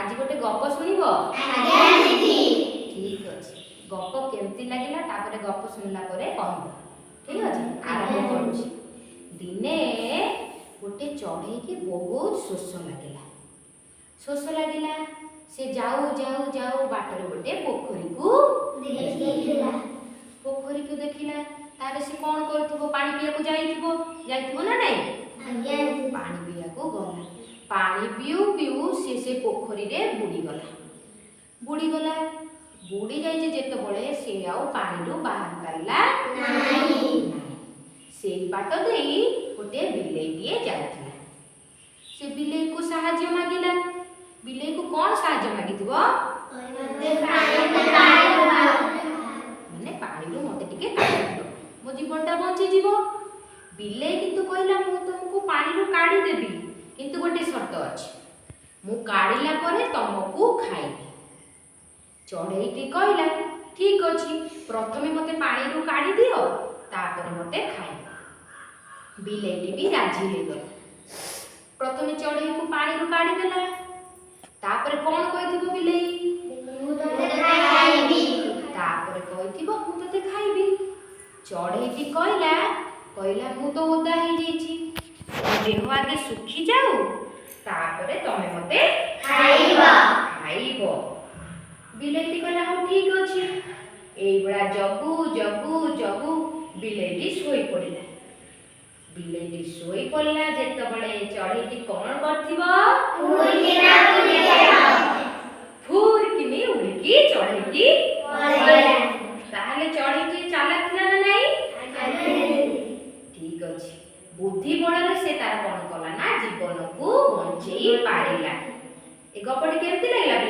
ଆଜି ଗୋଟେ ଗପ ଶୁଣିବ? ଆଜ୍ଞା ଦିଦି। ଠିକ ଅଛି। ଗପ କେମିତି ଲାଗିଲା ତାପରେ ଗପ ଶୁଣିଲା ପରେ କହିବ। ଠିକ ଅଛି, ଆରମ୍ଭ କରୁଛି। ଦିନେ ଗୋଟେ ଚଢ଼େଇକି ବହୁତ ଶୋଷ ଲାଗିଲା। ଶୋଷ ଲାଗିଲା, ସେ ଯାଉ ଯାଉ ଯାଉ ବାଟରେ ଗୋଟେ ପୋଖରୀକୁ ଦେଖିଲା। ପୋଖରୀକୁ ଦେଖିଲା। ତାହେଲେ ସେ କ'ଣ କରୁଥିବ? ପାଣି ପିଇବାକୁ ଯାଇଥିବ। ଯାଇଥିବ ନା ନାଇଁ? ଆଜ୍ଞା ଦିଦି। ପାଣି ପିଇବାକୁ ଗଲା। ପାଣି ପିଉ ପିଉ ସେ ସେ ପୋଖରୀରେ ବୁଡ଼ିଗଲା। ବୁଡ଼ିଗଲା, ବୁଡ଼ି ଯାଇଛି ଯେତେବେଳେ, ସେ ଆଉ ପାଣିରୁ ବାହାରି ପାରିଲା ନାହିଁ। ନାହିଁ। ସେଇ ବାଟ ଦେଇ ଗୋଟେ ବିଲେଇଟିଏ ଯାଉଥିଲା। ସେ ବିଲେଇକୁ ସାହାଯ୍ୟ ମାଗିଲା। ବିଲେଇକୁ କ'ଣ ସାହାଯ୍ୟ ମାଗିଥିବ? ମତେ ପାଣିରୁ କାଢ଼। ମାନେ ପାଣିରୁ ମତେ ଟିକେ କାଢ଼ିଦିଅ, ମୋ ଜୀବନଟା ବଞ୍ଚିଯିବ। ବିଲେଇ କିନ୍ତୁ କହିଲା, ମୁଁ ତୁମକୁ ପାଣିରୁ କାଢ଼ିଦେବି, କିନ୍ତୁ ଗୋଟେ ସର୍ତ୍ତ ଅଛି। ମୁଁ କାଢ଼ିଲା ପରେ ତମକୁ ଖାଇବି। ଚଢ଼େଇଟି କହିଲା, ଠିକ ଅଛି, ପ୍ରଥମେ ମୋତେ ପାଣିରୁ କାଢ଼ିଦିଅ, ତାପରେ ମୋତେ ଖାଇବ। ବିଲେଇଟି ବି ରାଜି ହେଇଗଲା। ପ୍ରଥମେ ଚଢ଼େଇକୁ ପାଣିରୁ କାଢ଼ିଦେଲା। ତାପରେ କ'ଣ କହିଥିବ ବିଲେଇ? ମୁଁ ତତେ ଖାଇବି। ତାପରେ କହିଥିବ, ମୁଁ ତତେ ଖାଇବି। ଚଢ଼େଇଟି କହିଲା, ମୁଁ ତ ଓଦା ହେଇଯାଇଛି, ମୋ ଦେହ ଆଗେ ଶୁଖିଯାଉ, ତାପରେ ତମେ ମତେ ଖାଇବ। ଖାଇବ। ବିଲେଇଟି କହିଲା, ହଉ ଠିକ ଅଛି। ଏଇଭଳିଆ ଜଗୁ ଜଗୁ ଜଗୁ ବିଲେଇଟି ଶୋଇପଡ଼ିଲା। ବିଲେଇଟି ଶୋଇପଡ଼ିଲା ଯେତେବେଳେ, ଚଢ଼େଇଟି କ'ଣ କରିଥିବ? ଉଡ଼ିକିନା ଉଡ଼ିକିନା ଫୁରକିନି ଉଡ଼ିକି ଚଢ଼େଇକି ପଳେଇଲା। ତାହେଲେ ଚଢ଼େଇଟି ଚାଲାକ ଥିଲା ନା ନାଇଁ? ଆଜ୍ଞା ଦିଦି। ଠିକ ଅଛି। ବୁଦ୍ଧି ବଳରେ ସେ ତାର କ'ଣ କଲା ନା ଜୀବନକୁ ବଞ୍ଚେଇ ପାରିଲା। ଏ ଗପଟି କେମିତି ଲାଗିଲା?